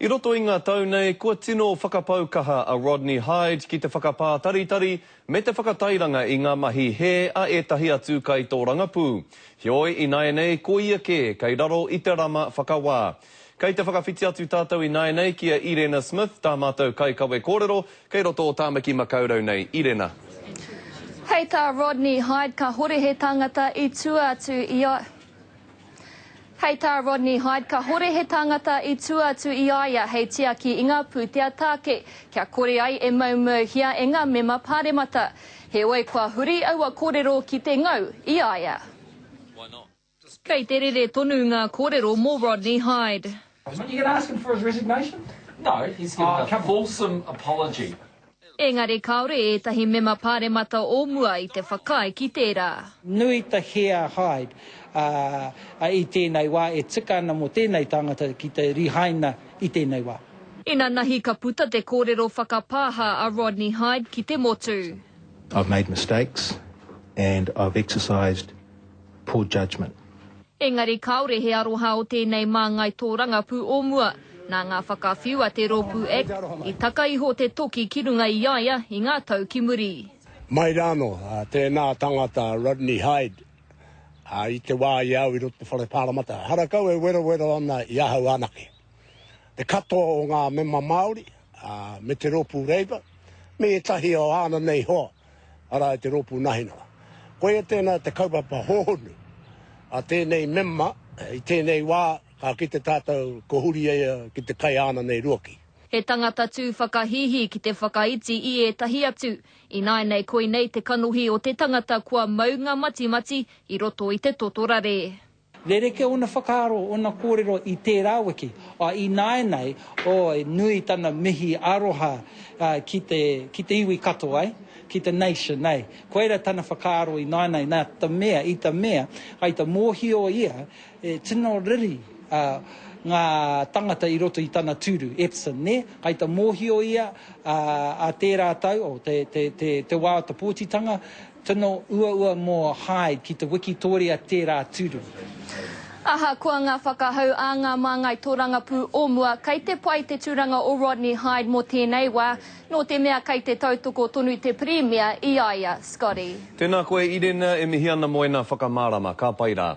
I roto i ngā tau nei, kua tino whakapau kaha a Rodney Hide ki te whakapātaritari me te whakatairanga i ngā mahi hē a ētahi atu kaitōrangapū. Heoi, ināianei ko ia kē kei raro i te rama whakawā. Kei te whakawhiti atu tātou ināianei ki a Irena Smith, tā mātou kaikawe kōrero, kei roto o Tāmaki Makaurau nei. Irena. Hei tā Rodney Hide kahore he tangata i tua atu i a. Hei tā Rodney Hide kahore he tangata i tua atu i a ia hei tiaki i ngā pūtea tāke kia kore ai e maumauhia e ngā mema pāremata. Heoi kua huri aua kōrero ki te ngau i a ia. Kei te rere tonu ngā kōrero mō Rodney Hide. You gonna ask him for his resignation? No, he's given a fulsome apology. Engari kāore ētahi mema pāremata o mua i te whakaae ki tērā. Nui te hē a Hyde i tēnei wā e tika ana mō tēnei tangata ki te rihaina i tēnei wā. Inanahi ka puta te kōrero whakapāha a Rodney Hyde ki te motu. I've made mistakes and I've exercised poor judgement. Engari kāore he aroha o tēnei māngai tōrangapū o mua. Nā ngā whakawhiu a te rōpū act i taka iho te toki ki runga i a ia i ngā tau ki muri. Mai rānō, tēnā tangata Rodney Hide, i te wā i a au i roto te whare pāremata, harakau e werowero ana i ahau anake. Te katoa o ngā mema Māori, me te rōpū Labour, me ētahi o āna nei hoa, arā i te Rōpū Nahinara. Koia tēnā te kaupapa hōhonu a tēnei mema i tēnei wā ka kite tātou ko huri ia ki te kai āna nei ruaki. He tangata tū whakahīhī ki te whakaiti i ētahi atu. Ināianei koinei te kanohi o te tangata kua mau ngā matimati i roto i te totorare. Rerekē ōna whakaaro, ōna kōrero i tērā wiki. Ā, ināianei, oh, e nui tana mihi aroha ki te, ki te iwi katoa, eh, ki te nation, eh. Koira tana whakaaro ināianei, nā te mea, i te mea, i te mōhio ia, e tino riri ngā tangata i roto i tana tūru, Epson, nē? I te mōhio ia, ā tērā tau, oh, te, te, te, te wā o te pōtitanga, Tino uaua mō Hyde ki te wikitoria tērā tūru. Ahakoa ngā whakahau a ngā māngai tōrangapū o mua, kei te pai te tūranga o Rodney Hide mō tēnei wā, nō te mea kei te tautoko tonu te Pirimia i a ia, Scotty. Tēnā koe Irena, e mihi ana mō ēnā whakamārama, ka pai rā.